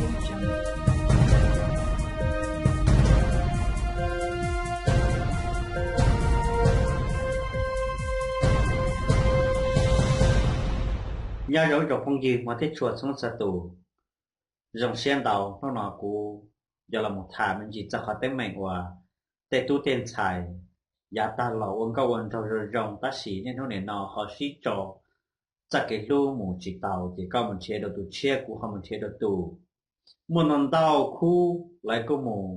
Nyob zoo ib tsoom phooj ywg hmov thiab tshua txhua txhua tus, zoo siab ntau hnub no kuv yuav los mus tham me ntsis txog qhov teeb meem uas tej tub tej ntxhais yav tag los ua nkauj ua nraug zoo zoo tab sis niaj hnub nim no ho sib tso txoj kev hlub mus tsis tau, ces koj mus nrhiav dua tus tshiab, kuv ho mus nrhiav dua tus. Muaj ntau ntau khub lawv kuj mus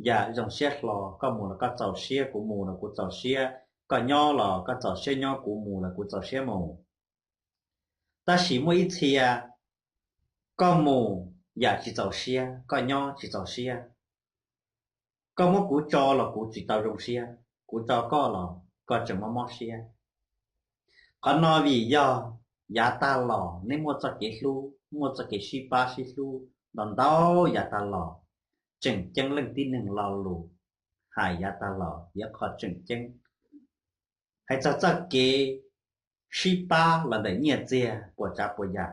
yam zoo siab hlo, koj mus los koj txaus siab, kuv mus los kuv txaus siab, koj nyob los koj txaus siab nyob, kuv mus los kuv txaus siab mus. Tab sis muaj ib txhia koj mus yam tsis txaus siab, koj nyob tsis txaus siab. Koj muab kuv tso los kuv tsis tau zoo siab, kuv tso koj los koj tseem mob mob siab. Qhov no vim yog yav tag los neb muaj txoj kev hlub, muaj txoj kev sib pab sib hlub ntau ntau yav tag los, tseem ceeb leej tib neeg lo lus hais yav tag los yog qhov tseem ceeb. Hais txog txoj kev sib pab los ntawm nyiaj txiag puas tsav puas yam,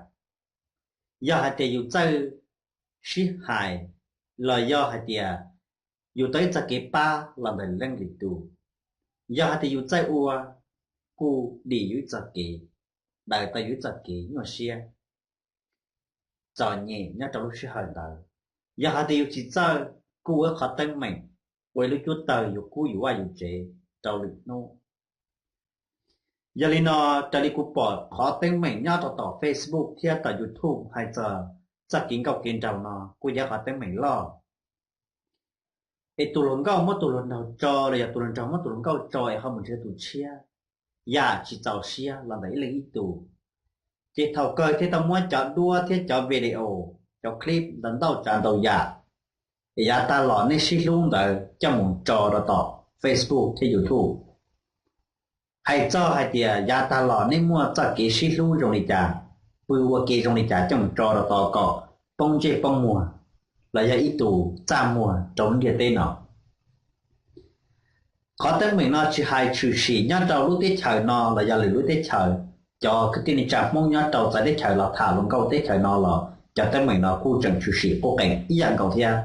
yog hais tias yus txawj sib hais, los yog hais tias yus tau ib txoj kev pab los ntawm leej lwm tus, yog hais tias yus txawj ua, kuj dim yus ib txoj kev, daws tau yus ib txoj kev nyuaj siab txom nyem nyob rau lub sij hawm ntawd. Yog hais tias yus tsis txawj, kuj ua ib qhov teeb meem, ua ib lub cuab tawg yus kub yus vaj yus tsev rau lwm hnub. Yog li no, raws li kuv pom qhov teeb meem nyob rau tom Facebook thiab tom YouTube hais txog txoj kev nkauj kev nraug no kuj yog qhov teeb meem loj. Es tus hluas nkauj muab tus hluas nraug tso los yog tus hluas nraug muab tus hluas nkauj tso es ho mus nrhiav tus tshiab, yam tsis txaus siab los ntawm ib leeg ib tus. Ces thaum kawg thiaj tau muab cov duab thiab cov video, cov clip ntau ntau tsav ntau yam, es yav tag los nej sib hlub ntawd coj mus tso rau tom Facebook thiab YouTube. Hais txog hais tias yav tag los nej muaj txoj kev sib hlub zoo li cas, pw ua ke zoo li cas coj mus tso rau tom kom poob ntsej poob muag, los yog ib tus txaj muag rau lub ntiaj teb no. Qhov teeb meem no tsis hais tshwm sim nyob rau lub teb chaws no los yog lwm lub teb chaws, cov kwv tij neej tsa Hmoob nyob rau txawv teb chaws los tham hluas nkauj teb chaws no los cov teeb meem no kuj tseem tshwm sim qub qees ib yam nkaus thiab.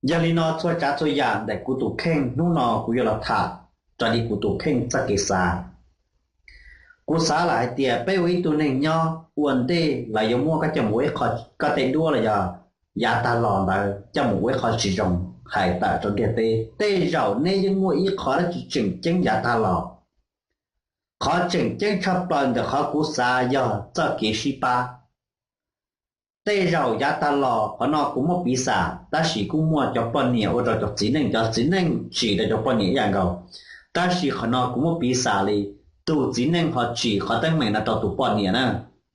Yog li no txhua tsav txhua yam ntawm kuv tus kheej hnub no kuv yuav los tham raws li kuv tus kheej txoj kev xav. Kuv xav lawm hais tias peb ua ib tug neeg nyob ua ntej lawv yuav muab koj coj mus ua ib qho, koj tej duab los yog yav tag los ntawd coj mus ua ib qho tsis zoo hais tawm rau ntiaj teb. Tej zaum neb yeej muaj ib qho dab tsi tseem ceeb yav tag los. Qhov tseem ceeb tshaj plaws ntawm qhov kuv xav yog txoj kev sib pab. Tej zaum yav tag los qhov no kuv muab piv xam, tab sis kuj muaj cov poj niam ua rau cov txiv neej, cov txiv neej tsim rau cov poj niam ib yam nkaus. Tab sis qhov no kuv muab piv xam li, tus txiv neej ho tsim qhov teeb meem no rau tus poj niam na,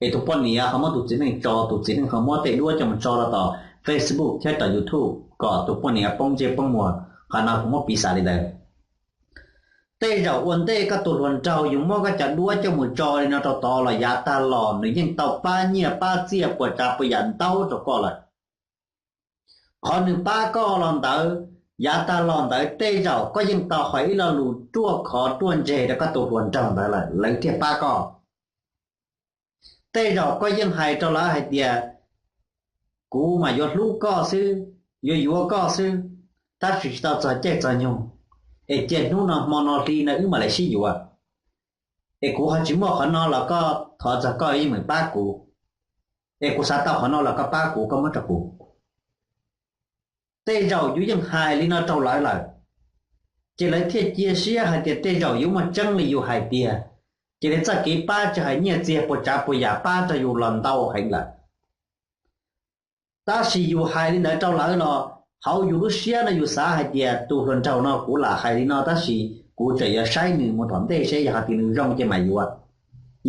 es tus poj niam ho muab tus txiv neej tso, tus txiv neej ho muab tej duab coj mus tso rau tom Facebook thiab tom YouTube kom tus poj niam poob ntsej poob muag. Qhov no kuv muab piv xam li ntawd. Tej zaum ua ntej koj tus hluas nraug yus muab koj cov duab coj mus tso li no rau tod los yav tag los nws yeej tau pab nyiaj pab txiaj puas tsav puas yam ntau rau koj lawm. Qhov nws pab koj los ntawd, yav tag los ntawd tej zaum koj yeej tau hais ib lo lus ruaj khov ruaj ntseg rau koj tus hluas nraug ntawd lawm, lawv thiaj pab koj. Tej zaum koj yeej hais rau lawv hais tias, kuv mas yuav hlub koj xwb, yuav yuav koj xwb, tab sis tsis tau txog caij txog nyoog, es cia hnub no hmo no hli no wb mam li sib yuav. Es kuv ho tsis muaj qhov no los koj thov txog koj yeej meem pab kuv, es kuv xav tau qhov no los koj pab kuv, koj muab rau kuv. Tej zaum yus yeej hais li no rau lawv lawm, ces lawv thiaj cia siab hais tias tej zaum yuav muaj tseeb li yus hais tiag. Ces li txoj kev pab tsis hais nyiaj txiag puas tsav puas yam pab rau yus los ntau heev lawm. Tab sis yus hais li ntawd rau lawv los hauv yus lub siab no yus xav hais tias tus hluas nraug no kuv lam hais li no tab sis kuv tseem yuav saib nws mus tom ntej seb yog hais tias nws zoo ces mam yuav,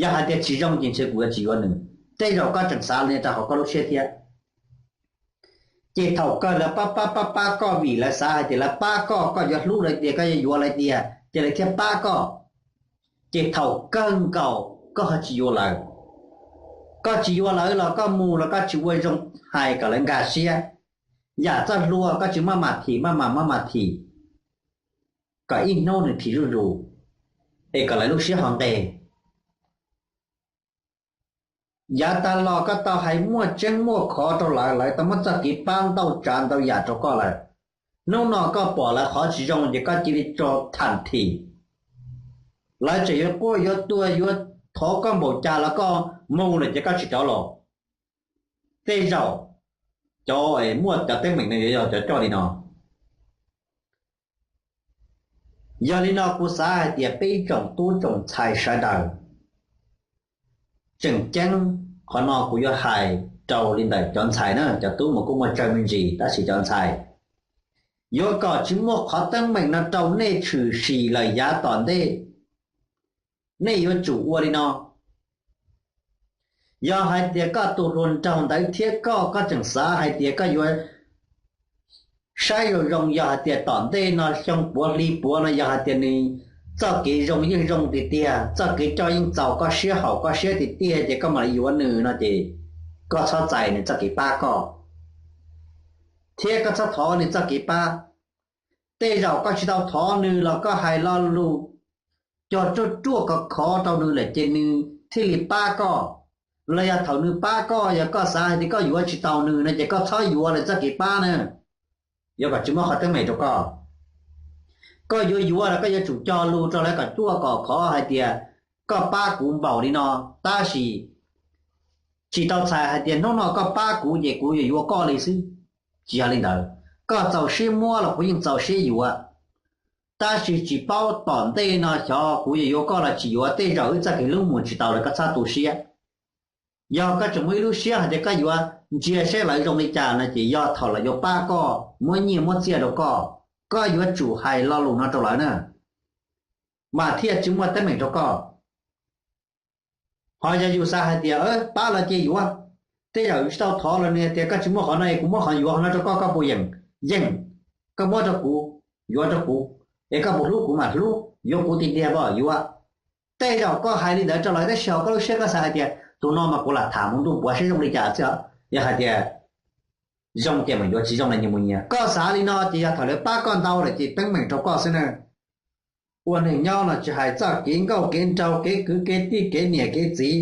yog hais tias tsis zoo ces ntshe kuv yuav tsis yuav nws. Tej zaum koj tseem xav li rau hauv koj lub siab thiab. Ces thaum kawg lawv pab pab pab pab koj vim lawv xav hais tias lawv pab koj, koj yuav hlub lawv tiag, koj yuav yuav lawv tiag, ces lawv thiaj pab koj. Ces thaum kawg nkaus koj ho tsis yuav lawv. Koj tsis yuav lawv los koj mus los koj tsis ua zoo hais kom lawv nkag siab. Yam txoj hlua koj tsis maj mam thim, maj mam maj mam thim, kom ib hnub nws thim zuj zus, es kom lawv lub siab ho nqeg. Yav tag los koj tau hais muaj tseeb muaj qhov rau lawv, lawv tau muab txoj kev pab ntau tsav ntau yam rau koj lawm. Hnub no koj pom lawv qhov tsis zoo ces koj cia li tso tham thim. Lawv tseem yuav quaj yuav tuag yuav thov koj npaum cas los koj mus lawm ces koj tsis rov los. Tej zaum cov muaj cov teeb meem no yuav yog cov coj li no. Yog li no kuv xav hais tias peb tsoom tub tsoom ntxhais sawv daws, tseem ceeb qhov no kuv yuav hais rau li ntawm cov ntxhais na, cov tub mas kuj muaj tsawg me ntsis tab sis cov ntxhais, yuav kom tsis muaj qhov teeb meem no rau nej tshwm sim lawm yav tom ntej. Nej yuav tsum ua li no. Yog hais tias koj tus hluas nraug ntawd thiab koj, koj tseem xav hais tias koj yuav saib zoo zoo, yog hais tias tom ntej no xyoo puav hli puav no yog hais tias nws txoj kev zoo yeej zoo tiag tiag, txoj kev coj yeej txaus koj siab haum koj siab tiag tiag ces koj mam li yuav nws no ces koj txhob txais nws txoj kev pab koj, thiab koj txhob thov nws txoj kev pab. Tej zaum koj tsis tau thov nws los koj hais lo lus cog ruaj ruaj khov khov rau nws lawm ces nws thiaj li pab koj. Los yog thaum nws pab koj, yog koj xav hais tias koj yuav tsis tau nws no ces koj txhob yuav lawv txoj kev pab na. Yuav kom tsis muaj qhov teeb meem rau koj. Koj yuav yuav los koj yuav tsum cog lus rau lawv kom ruaj kom khov hais tias koj pab kuv npaum li no, tab sis tsis tau txhais hais tias hnub no koj pab kuv ces kuv yuav yuav koj li xwb. Tsis yog li ntawd, koj txaus siab muab los kuv yeej txaus siab yuav. Tab sis tsis paub tom ntej no xyov kuv yuav yuav koj los tsis yuav, tej zaum wb txoj kev hlub mus tsis tau los koj txhob tu siab. Yog koj tseem muaj ib lub siab hais tias koj yuav ntsia seb lawv zoo li cas no ces yog thaum lawv yuav pab koj muab nyiaj muab txiaj rau koj, koj yuav tsum hais lo lus no rau lawv na, mas thiaj tsis muaj teeb meem rau koj. Ho yog yus xav hais tias pab los ces yuav, tej zaum yus tsis tau thov los nws hais tias koj tsis muaj qhov no es kuv muab qhov yuav qhov no rau koj, koj puas yeem? Yeem. Koj muab rau kuv, yuav rau kuv, es koj puas hlub kuv? Mas hlub, yuav kuv tiag tiag pom yuav. Tej zaum koj hais li ntawd rau lawv tab sis hauv koj lub siab koj xav hais tias tus no mas kuv lam tham mus ntuj puav seb zoo li cas xwb os. Yog hais tias zoo ces mam yuav, tsis zoo los nyias mus nyias. Koj xav li no ces yog thaum lawv pab koj ntau lawm ces teeb meem rau koj xwb na. Ua neeg nyob no tsis hais txoj kev nkauj kev nraug, kev kwv kev tij, kev niam kev txiv,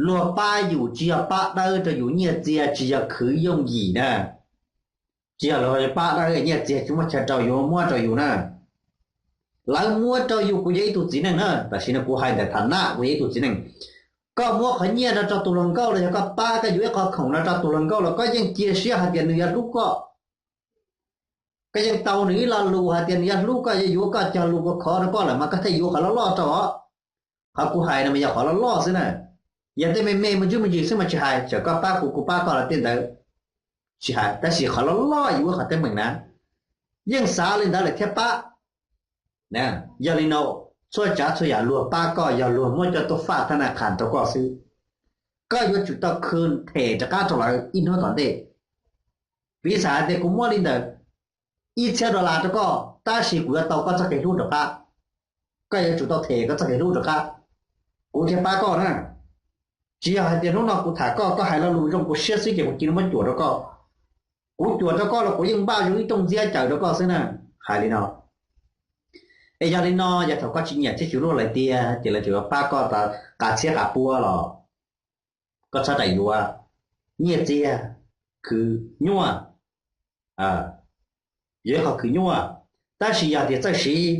luag pab yus tsis yog pab dawb rau yus nyiaj txiag, tsis yog khwv yooj yim na. Tsis yog luag pab dawb nyiaj txiag tsis muaj chaw rau yus muab rau yus na. Lawv muab rau yus, kuv yog ib tug txiv neej na, tam sim no kuv hais ntawm tham na, kuv yog ib tug txiv neej. Koj muab qhov nyiaj no rau tus hluas nkauj los yog koj pab koj yuav ib qho khoom no rau tus hluas nkauj los koj yeej cia siab hais tias nws yuav hlub koj. Koj yeej tau nws ib lo lus hais tias nws yuav hlub koj, yuav yuav koj, cog lus khov khov rau koj lawm mas koj thiaj yuav qhov loj loj rau os. Qhov kuv hais no mas yog qhov loj loj xwb na. Yog tej me me me ntsis me ntsis xwb mas tsis hais, txawm koj pab kuv kuv pab koj los tej ntawd tsis hais, tab sis qhov loj loj yuav qhov teeb meem na, yeej xav li ntawd lawm thiaj pab. Yog li no, txhua tsav txhua yam luag pab koj yog luag muab coj tuaj faj thab na qhas rau koj xwb. Koj yuav tsum tau khwv them rov qab rau lawv ib hnub tom ntej. Piv xam hais tias kuv muab li ntawm ib txhiab dollar rau koj tab sis kuv yuav tau koj txoj kev hlub rov qab. Koj yuav tsum tau them koj txoj kev hlub rov qab, kuv thiaj pab koj na. Tsis yog hais tias hnub no kuv tham koj, koj hais lo lus zoo kuv siab xwb ces kuv cia li muab cuam rau koj. Kuv cuam rau koj los kuv yeej npaj zoo ib rooj ntxiab cawm rau koj xwb na. Hais li no. Es yog li no, yog thaum koj tsis nyiam thiab tsis hlub lawv tiag ces lawv tseem yuav pab koj tas qas txhiab qas pua los koj txhob rais yuav. Nyiaj txiag, khwv nyuaj, yuav ib qho khwv nyuaj, tab sis yog tias txawj siv,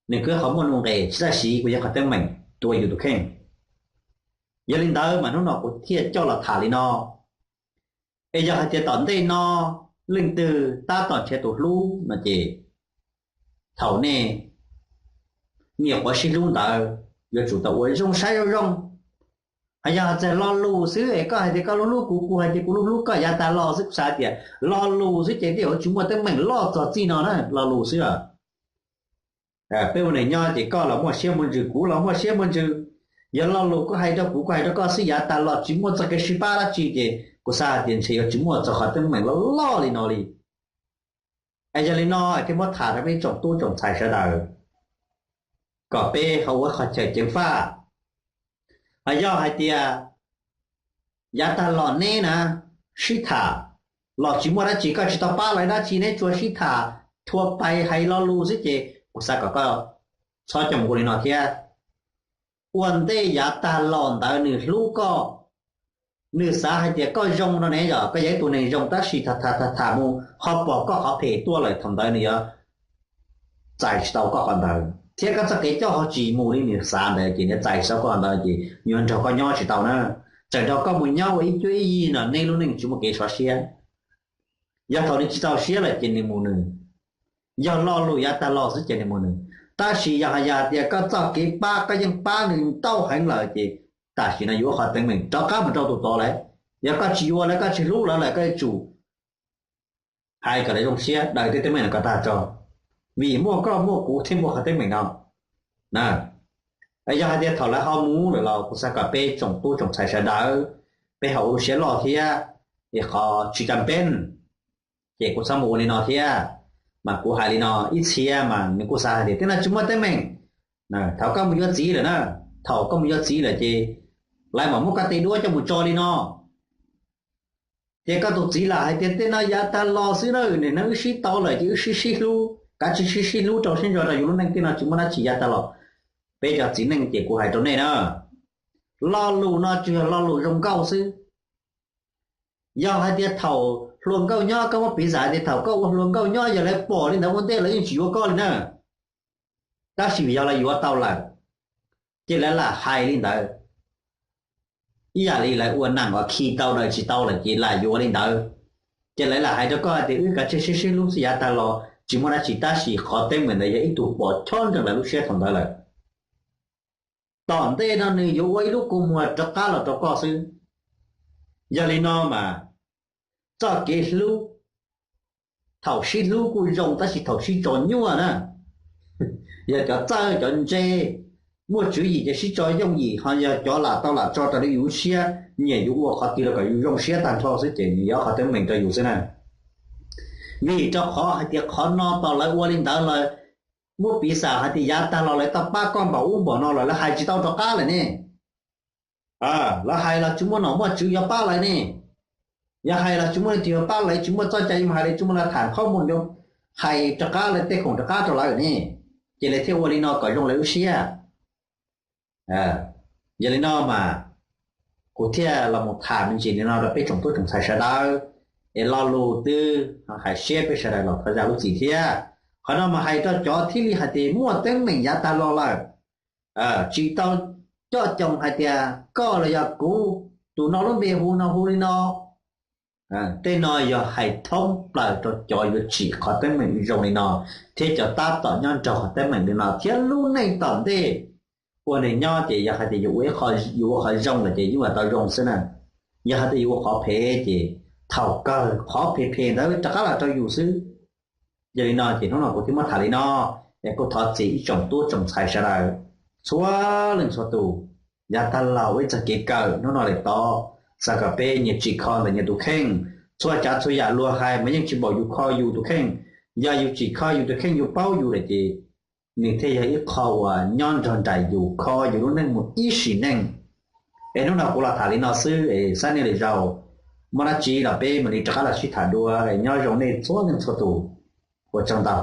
nws kuj yog qhov muaj nuj nqis, tsis txawj siv kuj yog qhov teeb meem rau yus tus kheej. Yog li ntawd mas hnub no kuv thiaj coj los tham li no. Es yog hais tias tom ntej no leej twg tab tom nrhiav tus hlub no ces thaum nej nyuam qhuav sib hlub ntawd yuav tsum tau ua zoo saib zoo zoo. Hos yog txawm lo lus xwb es koj hais tias koj hlub hlub kuv, kuv hais tias kuv hlub hlub koj yav tag los xwb, kuv xav tias lo lus xwb ces tej zaum tsis muaj teeb meem loj txog txij no na, lo lus xwb os. Peb ua neeg nyob ces koj los muaj siab muaj ntsws, kuv los muaj siab muaj ntsws. Yog lo lus koj hais rau kuv, kuv hais rau koj xwb, yav tag los tsis muaj txoj kev sib pab dab tsi ces kuv xav hais tias ntshe yuav tsis muaj txog qhov teeb meem loj loj li no li. Es yog li no thiaj muab tham rau peb tsoom tub tsoom ntxhais sawv daws kom peb ho ua qhov chaw ceev faj. Hos yog hais tias yav tag los neb na sib tham los tsis muaj dab tsi, koj tsis tau pab lawv dab tsi, neb tsuas sib tham thua pais hais lo lus xwb ces kuv xav kom koj txhob coj mus ua li no thiab. ua ntej yav tag los ntawd nws hlub koj, nws xav hais tias koj zoo no ne, yog koj yog ib tug neeg zoo tab sis tham tham tham mus ho pom koj qhov phem tuaj lawm, thaum ntawd nws yuav txais tsis tau koj qhov ntawd thiab koj txoj kev coj ho tsis mus li nws xav ntawd ces nws txais tsis tau koj qhov ntawd ces nws yuav nrog koj nyob tsis tau na. Txawm nrog koj mus nyob ua ib cuab ib yig no nej lub neej tsis muaj kev sov siab. Yog thaum nws tsis txaus siab lawm ces nws mus nws, yog lo lus yav tag los xwb ces nws mus nws. Tab sis yog hais yog tias koj txoj kev pab koj yeej pab nws ntau heev lawm ces tam sim no yuav ua qhov teeb meem rov qab mus rau tus tod lawm. Yog koj tsis yuav lawv, koj tsis hlub lawv lawm, koj yuav tsum hais kom lawv zoo siab daws tej teeb meem no kom tag tso, vim muaj koj muaj kuv thiaj muaj qhov teeb meem no. Yog hais tias thaum lawv ho mus lawm los kuv xav kom peb tsoom tub tsoom ntxhais sawv daws, peb ho ua lub siab loj thiab, es qhov tsis cam peb ces kuv txhob mus ua li no thiab. Mas kuv hais li no ib txhia mas nws kuj xav hais tias tej no tsis muaj teeb meem. Thaum koj mus yuav txiv lawm na, thaum koj mus yuav txiv lawm ces lawv mam muab koj tej duab coj mus tso li no. Ces koj tus txiv lam hais tias tej no yav tag los xwb na, nim no wb sib tau lawm ces wb sib sib hlub, kav tsij sib sib hlub rau siab ntso rau yus lub neej, tej no tsis muaj dab tsi yav tag los. Peb cov txiv neej ces kuv hais rau nej na, lo lus no tsuas yog lo lus zoo nkauj xwb. Yog hais tias thaum hluas nkauj nyob koj muab piv xam hais tias thaum koj ua hluas nkauj nyob yog lawv pom li ntawd ua ntej lawv yeej tsis yuav koj li na. Tab sis vim yog lawv yuav tau lawm, ces lawv lam hais li ntawd. Ib yam li lawv ua neej uas khi tau daws tsis tau lawm ces lam yuav li ntawd. Ces lawv lam hais rau koj hais tias wb kav tsij sib sib hlub xwb, yav tag los tsis muaj dab tsi, tab sis qhov teeb meem ntawd yog ib tug pom chob nreeg lawv lub siab thaum ntawd lawm. Tom ntej no nws yuav ua ib lub kua muag rov qab los rau koj xwb. Yog li no mas txoj kev hlub, thaum sib hlub kuj zoo tab sis thaum sib tso nyuaj na, yog cov txawj cov ntse, muaj tswv yim ces sib tso yooj yim, ho yog cov lam tau lam tso raws li yus lub siab, nyiam yus ua qhov twg los kom yus zoo siab tag nrho xwb ces nws yog qhov teeb meem rau yus xwb na. Vim rau qhov hais tias qhov no tau lawv ua li ntawd lawm, muab piv xam hais tias yav tag los lawv tau pab koj npaum ub npaum no los lawv hais tsis tau rov qab lawm ne. Lawv hais los tsis muaj nom muaj tswv yuav pab lawv ne. Yog hais los tsis muaj leej twg yuav pab lawv, tsis muaj txoj cai yuav mus hais lawv, tsis muaj laj tham qhob muag yuav hais rov qab lawv tej khoom rov qab rau lawv ne. Ces lawv thiaj ua li no kom zoo lawv lub siab. Yog li no mas kuv thiaj los mus tham me ntsis li no rau peb tsoom tub tsoom ntxhais sawv daws, es lo lus twb hais siab peb sawv daws los thov zam lub txim thiab. Qhov no mas hais rau cov thiaj li hais tias muaj teeb meem yav tag los lawm, tsis tau coj coo hais tias koj los yog kuv, tus no lub npe hu no hu li no. Tej no yog hais thoob plaws rau cov yuav tsim qhov teeb meem zoo li no, thiab cov tab tom nyob nrog qhov teeb meem li no thiab lub neej tom ntej ua neeg nyob ces yog hais tias yus ua qhov zoo lawm ces yeej ua tau zoo xwb na. Yog hais tias yus ua qhov phem ces thaum kawg qhov phem phem ntawd rov qab los rau yus xwb. Yog li no ces hnub no kuv thiaj muab tham li no, es kuj thov txim ib tsoom tub tsoom ntxhais sawv daws txhua leej txhua tus. Yav tag los ua ib txoj kev kawm hnub no lawm tod, xav kom peb nyias tsim kho ntawm nyias tus kheej. Txhua tsav txhua yam luag hais mas yeej tsis npaum yus kho yus tus kheej. Yog yus tsim kho yus tus kheej yus paub yus lawm ces nws thiaj yog ib qho uas nyob nrog nraim yus kho yus lub neej mus ib sim neej. Es hnub no kuv los tham li no xwb es xab niaj lwm zaus muaj dab tsi los peb mam li rov qab los sib tham dua es nyob zoo nej txhua leej txhua tus. Ua tsaug ntau.